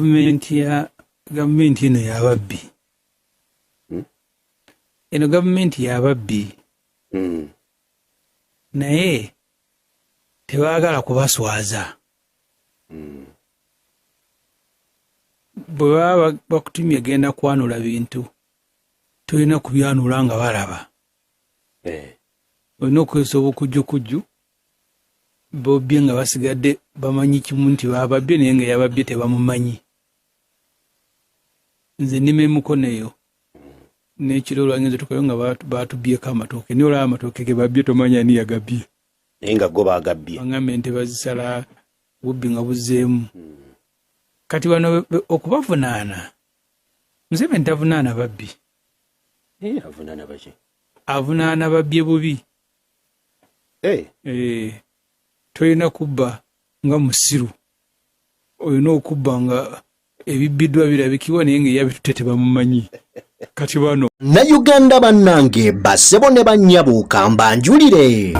Gavumenti ya gavumenti eno yababbi. Eno gavumenti yababbi. Naye tebaagala kubaswaza. Bwe baba bakutumye genda kwanula bintu, tolina kubyanula nga balaba. Olina okukozesa obukujjukujju bobbye nga basigadde bamanyi kimu nti bababbye, naye nga yababbye tebamumanyi. Nze nnima emukono eyo n'ekiro olwangenze tukayo nga batubyeko amatooke, naye olaba amatooke ge babbye tomanya ani yagabbye, naye nga go bagabbye. Baŋŋambye nti bazisala bubbi nga buzzeemu. Kati bano okubavunaana, Museveni tavunaana babbi. Avunaana baki? Avunaana babbye bubi. Tolina kubba nga musiru, olina okubba nga ebibbiddwa birabikibwa, naye nga eyabitutte tebamumanyi. Kati bano Uganda bannange, basebo ne bannyabo, kambanjulire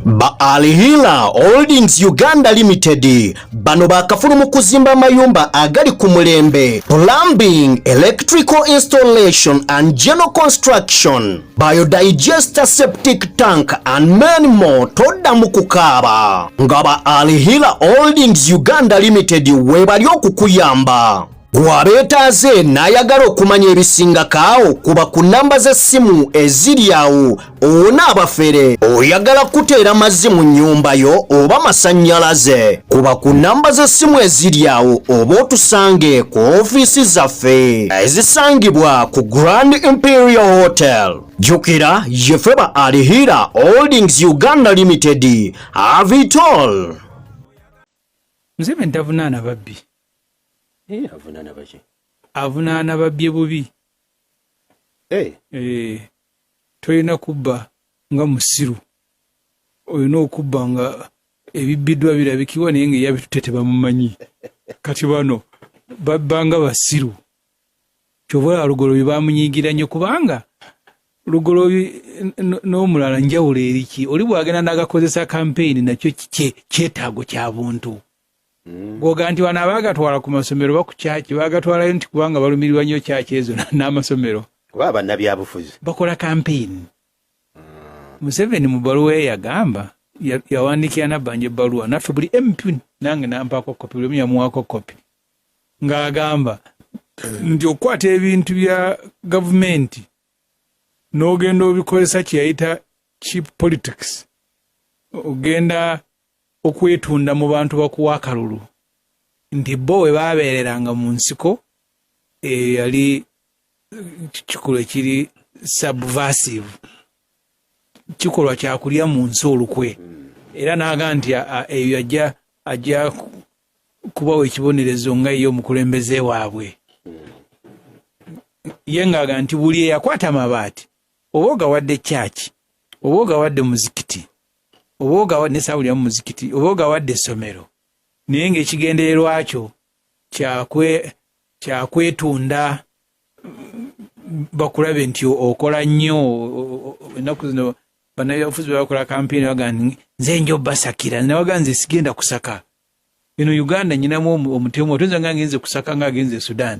ba Alhila Holdings Uganda Limited. Bano bakafulu mu kuzimba amayumba agali ku mulembe, plumbing, electrical installation and general construction, biodigester, septic tank and many more. Toddamu kukaaba nga ba Alhila Holdings Uganda Limited weebali okukuyamba. Gwabeetaaze n'ayagala okumanya ebisingako awo, kuba ku namba z'essimu eziri awo owona abafere. Oyagala kuteera mazzi mu nnyumba yo oba masannyalaze, kuba ku namba z'essimu eziri awo oba otusange ku ofiisi zaffe ezisangibwa ku Grand Imperial Hotel. Jjukira yeffe ba Alhila Holdings Uganda Limited, avitol. Museveni tavunaana babbi. Avunaana baki? Avunaana babbye bubi. Tolina kubba nga musiru, olina okubba nga ebibbiddwa birabikibwa, naye nga eyabitutte tebamumanyi. Kati bano babba nga basiru. Kyova olaba Lugolobi bamunyiigira nnyo, kubanga Lugolobi n'omulala njawulo eriki? Oli bwagenda n'agakozesa kampeyini, nakyo kyetaago kya buntu. Gwoga nti bano abaagatwala ku masomero ba ku kyaki baagatwalayo nti kubanga balumirirwa nnyo kyaki ezo n'amasomero. Kuba bannabyabufuzi bakola kampeyini. Museveni mu bbaluwa ye yagamba, yawandiikira Nabbanja ebbaluwa, naffe buli MP nange nampaako kopi, buli omu yamuwaako kopi, ng'agamba nti okukwata ebintu bya gavumenti n'ogenda obikozesa kye yayita cheap politics, ogenda okwetunda mu bantu bakuwa akalulu, nti bo we baabeereranga mu nsiko eyo yali kikolwa ekiri subversive, kikolwa kyakulya mu nsi olukwe. Era n'aga nti eyo ajja kubawa ekibonerezo nga ye omukulembeze waabwe. Ye ng'aga nti buli eyakwata amabaati, oba ogawadde kyaki, oba ogawadde muzikiti, oba ogawadde nesawuliramu muzikiti, oba ogawadde essomero, naye ng'ekigendererwa kyo kyakwetunda bakulabe nti okola nnyo. Ennaku zino bannabyabufuzi bakola kampeyini, baga nti nze nja obbasakira, nawaga nze sigenda kusaka. Eno Uganda nyinamu omutemu, toyinza nga ngenze kusaka nga agenze e Sudan.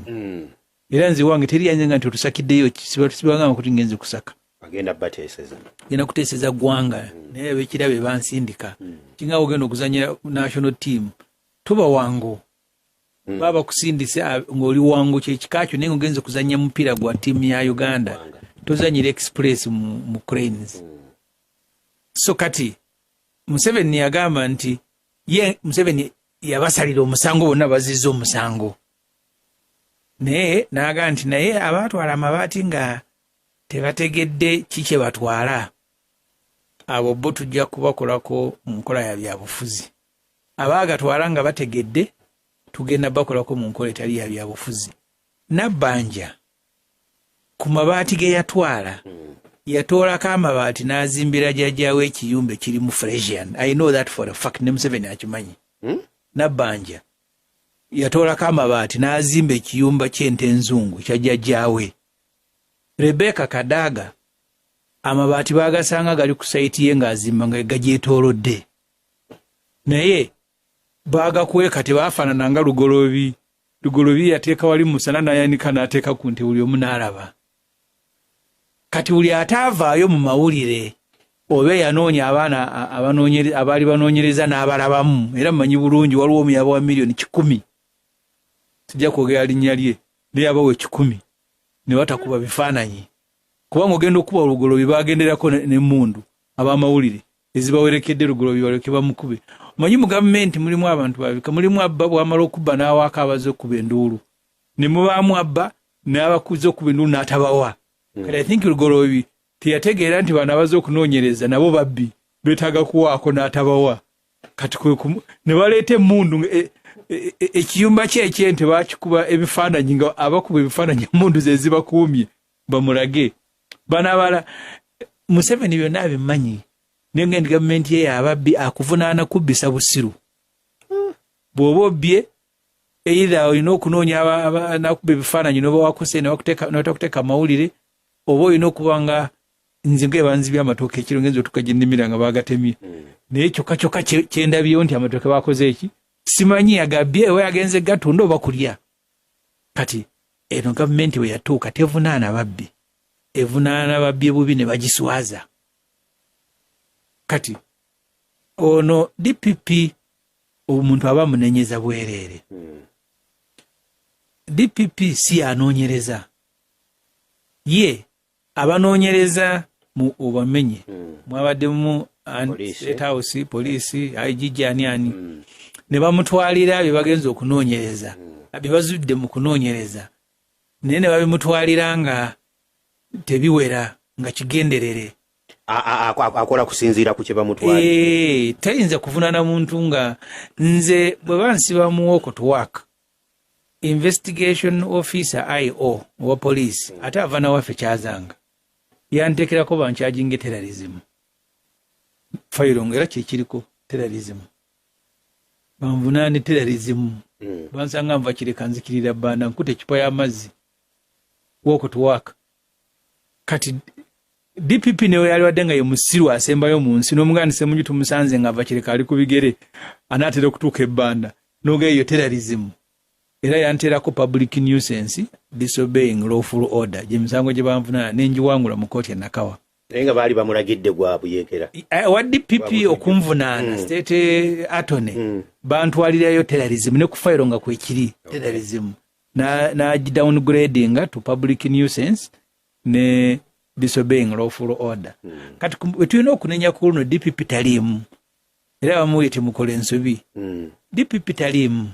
Era nze wange teri yanyenga nti otusakiddeyo, sibagamba kuti ngenze kusaka. Agenda bateeseza. Genda kuteeseza ggwanga, naye abekirabe bansindika. Kinga ogenda okuzanyira national team, tuba wangu. Baba bakusindise ng'oli wangu kyekika kyo, naye ng'ogenze kuzanya mupiira gwa ttiimu ya Uganda, tozanyira Express mu Cranes. So kati Museveni yagamba nti ye Museveni yabasalira omusango, bonna bazizza omusango, naye n'agamba nti naye abaatwala amabaati nga tebategedde ki kye batwala, abo bo tujja kubakolako mu nkola ya byabufuzi. Abaagatwala nga bategedde, tugenda bakolako mu nkola etali ya byabufuzi. Nabbanja ku mabaati ge yatwala, yatoolako amabaati n'azimbira jjajjaawe ekiyumba ekirimu Fresian. I know that for a fact, ne Museveni akimanyi. Nabbanja yatoolako amabaati n'azimba ekiyumba ky'ente enzungu kya jjajjaawe. Rebecca Kadaga amabaati baagasanga gali ku sayiti ye ng'azimba nga gagyetoolodde, naye Bagakweka, tebafaanana nga Lugolobi. Lugolobi yateeka wali musana n'ayanika n'ateeka ku nte, buli omu n'alaba. Kati buli ataavaayo mu mawulire oba eyanoonya abaana abaali banoonyereza n'abalabamu, era mmanyi bulungi waliwo omu yabawa 100,000,000, sijja kwogera linnya lye, naye yabawa 100 ne batakuba bifaananyi, kubanga ogenda okuba Lugolobi bagenderako n'emmundu, ab'amawulire ezibawerekedde Lugolobi baleke bamukube. Omanyi mu gavumenti mulimu abantu babika, mulimu abba bwamala okubba n'awaako abazze okuba enduulu, ne mubaamu abba n'abakuze okuba enduulu n'atabawa. Kati I think Lugolobi teyategeera nti bano abazze okunoonyereza nabo babbi, beetaaga kuwaako, n'atabawa. Kati ne baleeta emmundu, ekiyumba kye ekyente bakikuba ebifaananyi, nga abakuba ebifaananyi emmundu ze zibakuumye bamulage bano abala. Museveni byonna abimanyi, naye nga nti gavumenti ye yababbi, akuvunaana kubbisa busiru. Bw'oba obbye, either olina okunoonya nakuba ebifaananyi nobawakose nebatakuteeka mawulire, oba olina okuba nga nze nga ebanzibya amatooke ekiro, ngenza otuka gye nnimira nga bagatemye. Naye kyokka kyokka kyendabyewo nti amatooke bakoze eki, simanyi yagabbye oba yagenze gatunda oba kulya. Kati eno gavumenti bwe yatuuka tevunaana babbi, evunaana babbye bubi ne bagiswaza. Kati ono DPP omuntu aba amunenyeza bwereere. DPP si anoonyereza ye, abanoonyereza mu obamenye mwabaddemu State House, poliisi, IGG, ani ani, ne bamutwalira bye bagenza okunoonyereza, bye bazudde mu kunoonyereza, naye ne babimutwalira nga tebiwera, nga kigenderere. Akola kusinziira ku kye bamutwalira. Tayinza kuvunaana muntu. Nga nze bwe bansiba mu walk to work, investigation officer IO owa poliisi, ate ava nawaffe kyazanga, yanteekerako bancharginge terrorism, fayiro nga era kyekiriko terrorism, banvunaane terrorism. Bansanga nva Kireka, nzikirira Bbanda, nkuta ecupa y'amazzi, walk to work. Kati DPP newe yaliwadde nga ye musiru asembayo mu nsi, n'omuganda nti Semunju tumusanze nga ava Kireka, ali ku bigere, anaatera okutuuka ebbanda, noga eyo terrorism. Era yanteerako public nuisance, disobeying lawful order, gyemisango gye banvunaana, nengiwangula mu kooti enakawa. Naye nga baali bamulagidde gwa buyeekera. Wa DPP okunvunaana, state attorney, bantwalirayo terrorism, ne ku fayiro nga kwekiri terrorism, na downgradinga to public nuisance ne disobeying lawful order. Kati wetulina okunenya ku luno, DPP taliimu, era bamuwe temukola ensobi. DPP taliimu.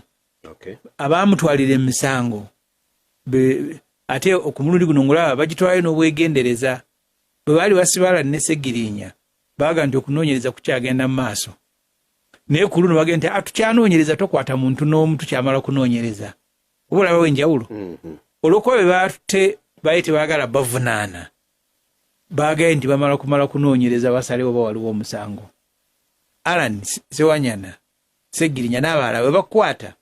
Abaamutwalira emisango ate ku mulundi guno ngulaba bagitwalayo n'obwegendereza. Bwe baali basibala ne Segirinya, baaga nti okunoonyereza kukyagenda mu maaso, naye ku luno bagenda nti atukyanoonyereza, tokwata muntu n'omu, tukyamala kunoonyereza. Oba olabawo enjawulo? Olwokuba be batutte baali tebaagala bavunaana, baagaye nti bamala kumala kunoonyereza basalewo oba waliwo omusango. Alan Sewanyana, Segirinya n'abalala bwe bakwata,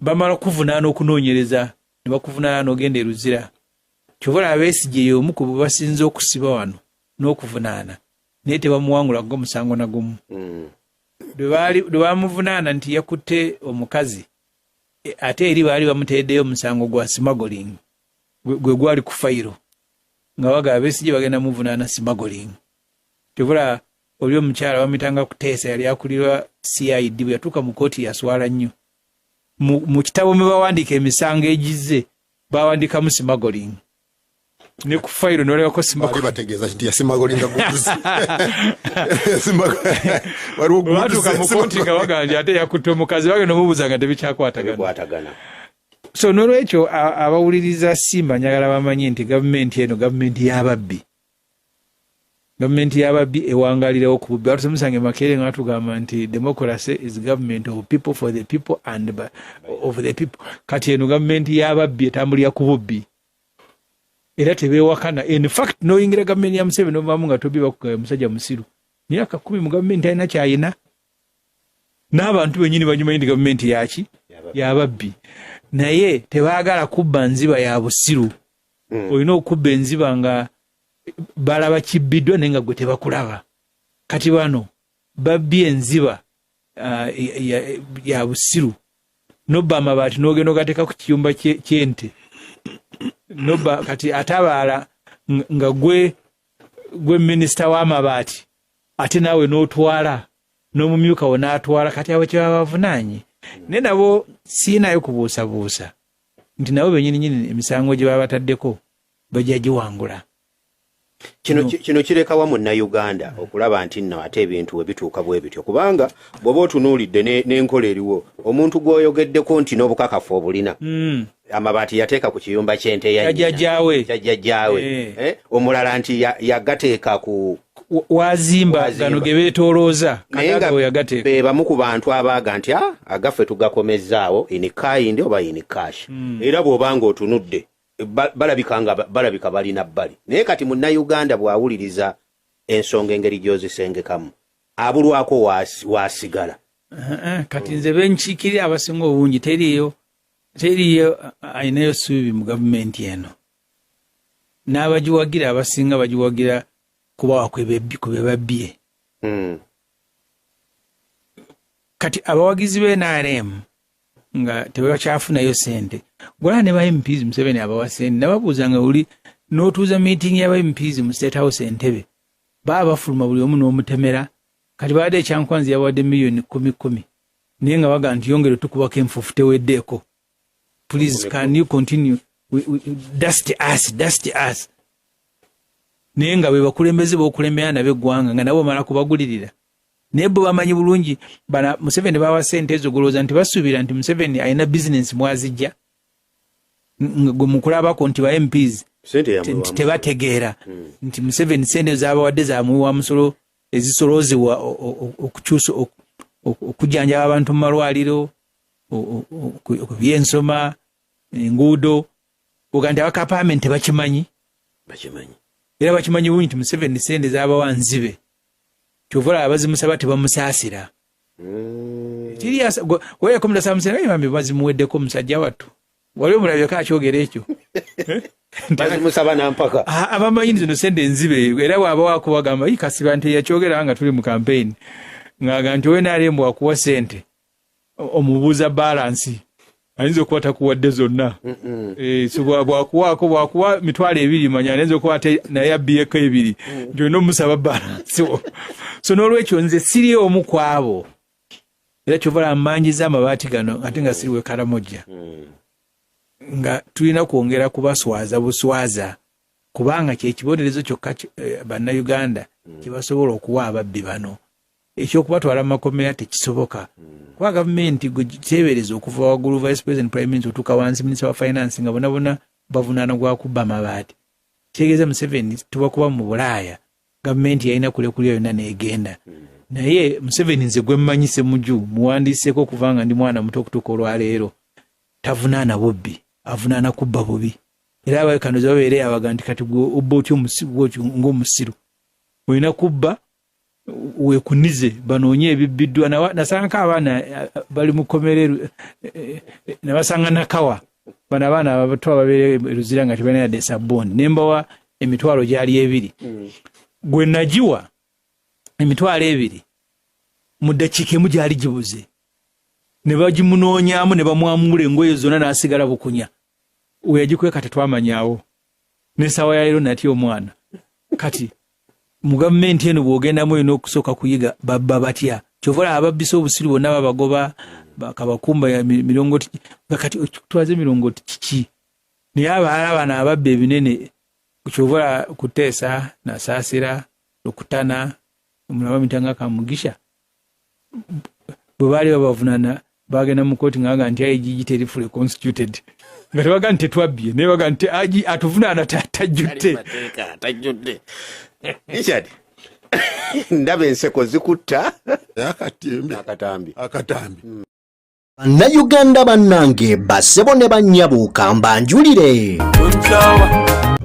bamala kuvunaana okunoonyereza ne bakuvunaana n'ogenda e Luzira. Kyova olaba Besigye y'omu ku bwe basinze okusiba wano n'okuvunaana, naye tebamuwangula go musango na gumu. Lwe bamuvunaana nti yakutte omukazi, ate eri baali bamuteeddeyo omusango gwa smuggling, gwe gwali ku fayiro, nga bagamba Besigye bagenda muvunaana smuggling. Kyova oli omukyala bamuyitanga Kuteesa, yali akulirwa CID, bwe yatuuka mu kooti yaswala nnyo. Mu kitabo mwe bawandiika emisango egizze bawandiikamu smuggling, ne ku fayiro nolebako. Baali bategeeza nti yasmugglinga goods. Waliwo goods. Batuuka mu kooti nga bagamba nti ate yakutte omukazi, bagenda omubuuza nga tebikyakwatagana. Bikwatagana. So nolwekyo abawuliriza Simba, njagala bamanye nti gavumenti eno gavumenti y'ababbi, gavumenti y'ababbi ewangalirawo ku bubbi. Atusemusange Makerere nga batugamba nti democracy is government of people, for the people and of the people. Kati eno gavumenti y'ababbi etambulira ku bubbi, era tebewakana. In fact, noyingira gavumenti ya Museveni novamu nga tobi, bakugaye omusajja musiru, myaka 10 mu gavumenti alina kyayina, n'abantu benyini bagimanyi nti gavumenti yaki yababbi, naye tebaagala kubba nziba ya busiru. Olina okubba enziba nga balaba kibbiddwa, naye nga gwe tebakulaba. Kati bano babbye enziba. ya busiru. Nobba amabaati n'ogenda ogateeka ku kiyumba ky'ente, nobba kati atabaala nga gwe minisita w'amabaati, ate naawe n'otwala n'omumyuka wo n'atwala. Kati abo kyebaba bavunaanye, naye nabo siinayo kubuusabuusa nti nabo benyininyini emisango gye baba bataddeko bajja giwangula. Kino kino kirekawa Munnayuganda okulaba nti nno ate ebintu we bituuka bwe bityo? Kubanga bw'oba otunuulidde n'enkola eriwo, omuntu gw'oyogeddeko nti n'obukakafu obulina, amabaati yateeka ku kiyumba ky'ente ya nnyina. Kyajjajjaawe. Kyajjajjaawe. Eh. Eh, omulala nti yagateeka ku Wazimba Wazimba. gano ge beetoolooza. Naye nga Kadaga we yagateeka. be bamu ku bantu abaaga nti, "Ah, agaffe tugakomezzaawo in kind oba in cash." Era bw'obanga otunudde, balabika nga balabika balina bbali. Naye kati Munnayuganda bw'awuliriza ensonga engeri gy'ozisengekamu, abulwako waasigala. Kati nze benkiikirira abasinga obungi teriyo alinayo ssuubi mu gavumenti eno. N'abagiwagira abasinga bagiwagira kubawa ku bye babbye. Kati abawagizi ba NRM nga tebakyafunayo sente, gwala ne ba MPs, Museveni abawa sente. Nababuuza nga oli n'otuuza meeting y'aba MPs mu State House Entebe, baba bafuluma buli omu n'omutemera. Kati babadde ekyankwanzi yabawadde miliyoni 10 10, naye nga baga nti yongere tukubako enfuufu teweddeeko, please can you continue dust us, dust us. Naye nga bwe bakulembeze b'okulembera nabo eggwanga, nga nabo bamala kubagulirira, naye bo bamanyi bulungi bana Museveni bawa sente ezo. Golowooza nti basuubira nti Museveni alina bizinensi mwazijja? Gwe mukulabako nti ba MPs Sente nti tebategeera nti Museveni sente zabawadde zamuwa musolo ezisoloozebwa okukyusa, okujjanjaba abantu mu malwaliro, ku byensoma, enguudo. Oga nti abakapamenti tebakimanyi? Bakimanyi. Era bakimanyi bulungi nti Museveni sente zabawa nzibe. Kyova olaba bazimusaba tebamusaasira. Weyakomudasamusera bazimuweddeko omusajja wattu. Wali omulabyeko akyogera ekyo? Bazimusaba nampaka. Ah, abamanyi nti zino sente nzibe. Era bwaba wakubagamba kasiba nti yakyogera nga tuli mu campaign, ngaaga nti owenarem bwakuwa sente omubuuza balance, ayinza okuba takuwadde zonna. Eh, so bwakuwaako, bwakuwa 20,000, manya ayinza okuba ate naye abbiyeko 2, nti olina omusaba balance. So n'olwekyo nze siri omu ku abo, era kyova olaba mmanjiza amabaati gano ate nga siri wekaramojja, nga tulina kwongera kubaswaza buswaza, kubanga kyekibonerezo kyokka Bannayuganda kyebasobola okuwa ababbi bano. Ekyokubatwala mu makomera tekisoboka, kuba gavumenti gwe kiteebereza okuva waggulu, vice president, prime minister, otuuka wansi, minisita wa finance, nga bonna bonna bavunaana gwa kubba amabaati. Kitegeeza Museveni tubakuba mu Bulaaya, gavumenti yalina kulekulya yonna n'egenda. Naye Museveni nze gwe mmanyi, Semuju, muwandiiseeko okuva nga ndi mwana muto okutuuka olwaleero, tavunaana bubbi, avunaana kubba bubi. Era abakanozi babeere abaga nti kati gwe obba otya ng'omusiru? Olina kubba weekunize banoonye ebibbiddwa. Nasangako abaana bali mu kkomera, nabasanga nakawa bano abaana abato ababeera e Luzira nga tebalina yadde sabbuuni, ne mbawa 20,000. Gwe nagiwa 20,000, mu ddakiika emu gyali gibuze, ne bagimunoonyaamu ne bamwamula engoye zonna n'asigala bukunya. We yagikweka tetwamanyaawo n'essaawa ya leero. Natya omwana. Kati mu gavumenti eno bw'ogendamu olina okusooka kuyiga babba batya. Kyova olaba ababbisa obusiru bonna babagoba, kabakumba ya mirongooti, nga kati okitwaza emirongooti kiki? Naye abalala bano ababba ebinene, kyova olaba Kuteesa, Nasaasira, Lukutana, omulala bamuyita nga Kamugisha, bwe baali babavunana bagenda mu kooti nga baga nti IGG teri fully constituted, nga tebaga nti tetwabbye, naye baga nti IG atuvunaana tajjudde. Tajjudde. Richard, ndaba enseko zikutta. Akatambi. Akatambi. Akatambi. Bannayuganda bannange, bassebo ne bannyabo, kambanjulire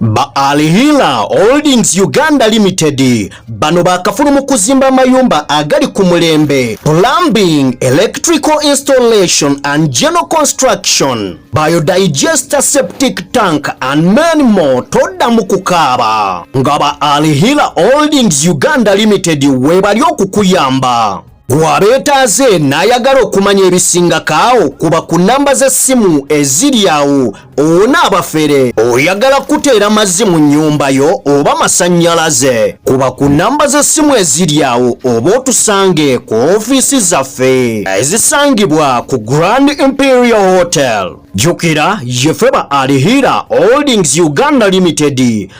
ba Alhila Holdings Uganda Limited. Bano bakafulu mu kuzimba amayumba agali ku mulembe, plumbing, electrical installation and general construction, biodigester, septic tank and many more. Toddamu kukaaba nga ba Alhila Holdings Uganda Limited weebali okukuyamba. Gwabeetaaze n'ayagala okumanya ebisingako awo kuba ku nnamba z'essimu eziri awo owone abafere. Oyagala kuteera mazzi mu nnyumba yo oba masannyalaze kuba ku nnamba z'essimu eziri awo oba otusange ku ofiisi zaffe ezisangibwa ku Grand Imperial Hotel. Jjukira yeffe ba Alihira Holdings Uganda Limited.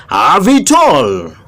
Have it all.